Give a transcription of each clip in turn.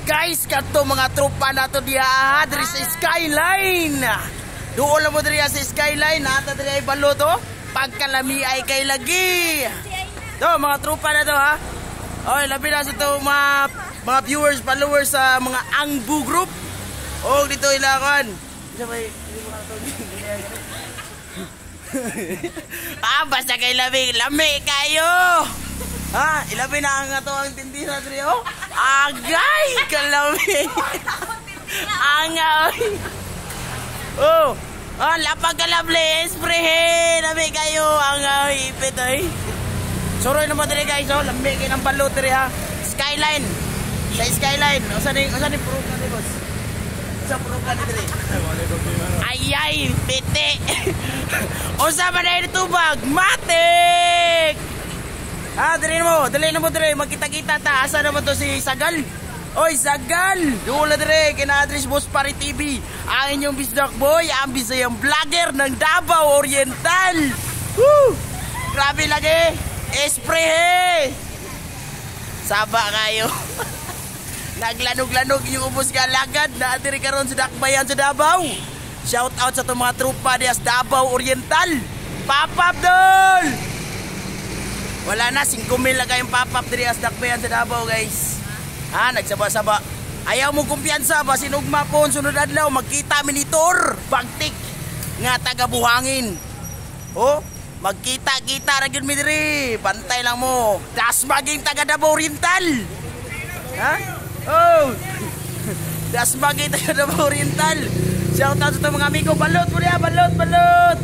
Guys, kadto mga tropa nato diha diri sa Skyline. Duol na mo diri sa Skyline, nata diri ay balot oh. Pagkalami ay kay lagi. To mga tropa na to ha. Oy, labi na sa to mga viewers, followers sa mga Angbu Group. Oh, dito ilakon. Isa ba ah, basta kay lami, lami kayo. Ha, ilabi na ang ato ang tindira diri oh. Agay, kalami. Angay. Oh, ah, lapag kalable, spray, lami kayo ang ipit oy. Suroy naman diri guys, oh, lami kay ng balot diri ha. Skyline. Sa Skyline, usa ni proof na ni boss. Usa proof na ni diri. Ayay, piti. Usa man na tubag, matik. Ah, dali na mo diri, magkita-kita ta. Asa naman to si Sagal? Oy, Sagal! Doon na diri, kina Adris Boss Pari TV. Ang inyong Bisdak Boy, ang Bisayang vlogger ng Davao Oriental. Woo! Grabe lagi. Espre! Saba kayo. Naglanog-lanog yung ubos ka lagad na diri karon sa Dakbayan sa Davao. Shout out sa itong mga trupa diya sa Davao Oriental. Pop up dol! Wala na, 5 mil na kayong pop up diri sa Dakbayan sa Davao, guys. Ha, nagsaba-saba. Ayaw mo kumpiyansa, basin ugma po, sunod adlaw, magkita mi ni Tor, Bagtik, nga taga buhangin. Oh, magkita-kita ra gyud mi diri. Bantay lang mo. Das maging taga Davao Oriental. Ha? Oh. Das maging taga Davao Oriental. Shout out sa itong mga amigo. Balot mo niya, balot, balot.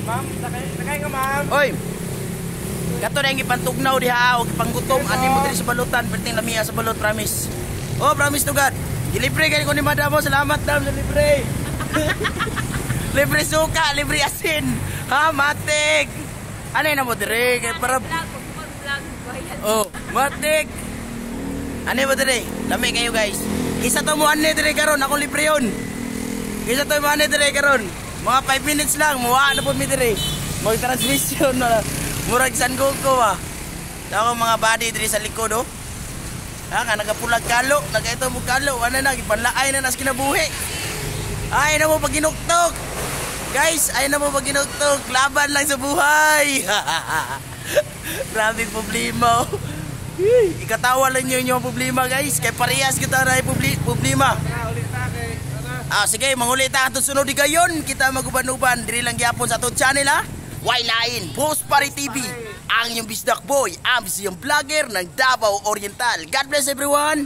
Ma'am, sakay ka ma'am. Oy. Kato na yung ipantugnaw diha o ipanggutom ani mo diri sa balutan, perting lamia sa balot, promise. Oh, promise to God. Gilibre kay ko ni madam mo. Salamat dam sa libre. Libre suka, libre asin. Ha, matik. Ano na mo diri kay para Oh, matik. Ano mo diri? Lami kayo guys. Kisa to mo ani diri karon, akong libre yon. Kisa to mo ani diri karon. Mga 5 minutes lang, muwa na po mi diri. Mag-transmission na. Murag San Goku ah. Ako mga body diri sa likod oh. Ha, ka nagapulag kalo, nagaito mo kalo, ano na gipanlaay na nas kinabuhi. Ay na mo pag ginuktok. Guys, ay na mo pag ginuktok, laban lang sa buhay. Grabe problema. Oh. Ikatawa lang niyo inyong problema guys, kay parehas kita na problema. Ah, sige, mangulit ta atong sunod gayon kita maguban-uban diri lang gyapon sa atong channel ha. Y9 Post Pari TV. Ang inyong Bisdak Boy, ang Bisayang vlogger ng Davao Oriental. God bless everyone.